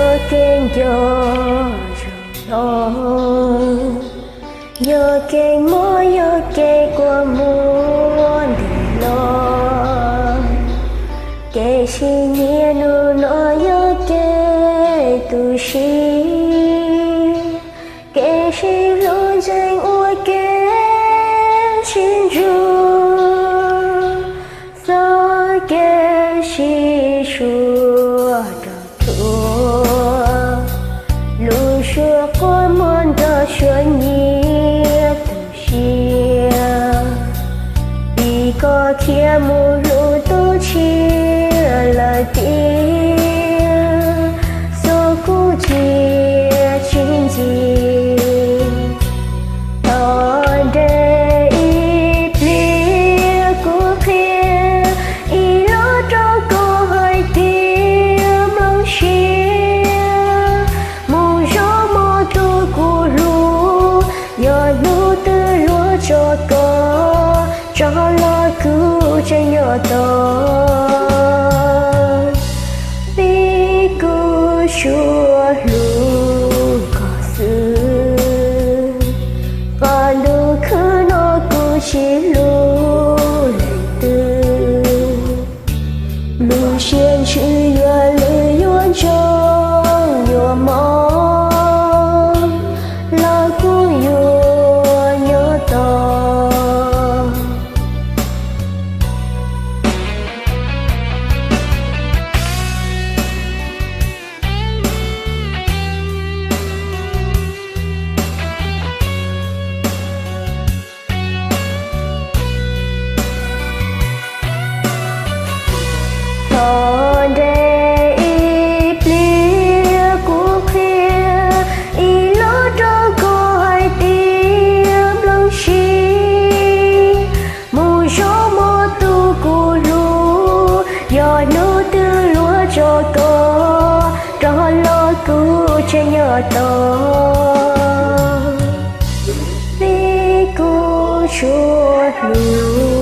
Yog kev nco zoo no, yog kev mob, yog kev kua muag nti no, kev sib nyiam hnub no yog kev tu siab, kev sib hlub ntseeg ua kev sib ntsuj, txoj kev sib suav rog thuam, lub suab quaj muag nrog suab nyiaj tu siab. Vim koj khiav mus hlub tus tshiab lawm tiag, xyov kuv cia tsis ntxim. Thov nres ib pliag kuv qhia ib los rau koj hais tias mloog siab, mus zov mog tus kuv hlub, yog hnub twg luag tso koj rov los kuv tseem nyob tos. Vim kuv tsuas hlub koj xwb, qhov ntuj khwb no kuv tsis hlub leej twg. Lub siab ntsws yuav lwj yuav ntsoog yuav mob, los kuv yuav nyob tos. Thov nres ib pliag kuv qhia ib los rau koj hais tias mloog siab, mus zov mog tus kuv hlub, yog hnub twg luag tso koj rov los kuv tseem nyob tos. Vim kuv tsuas hlub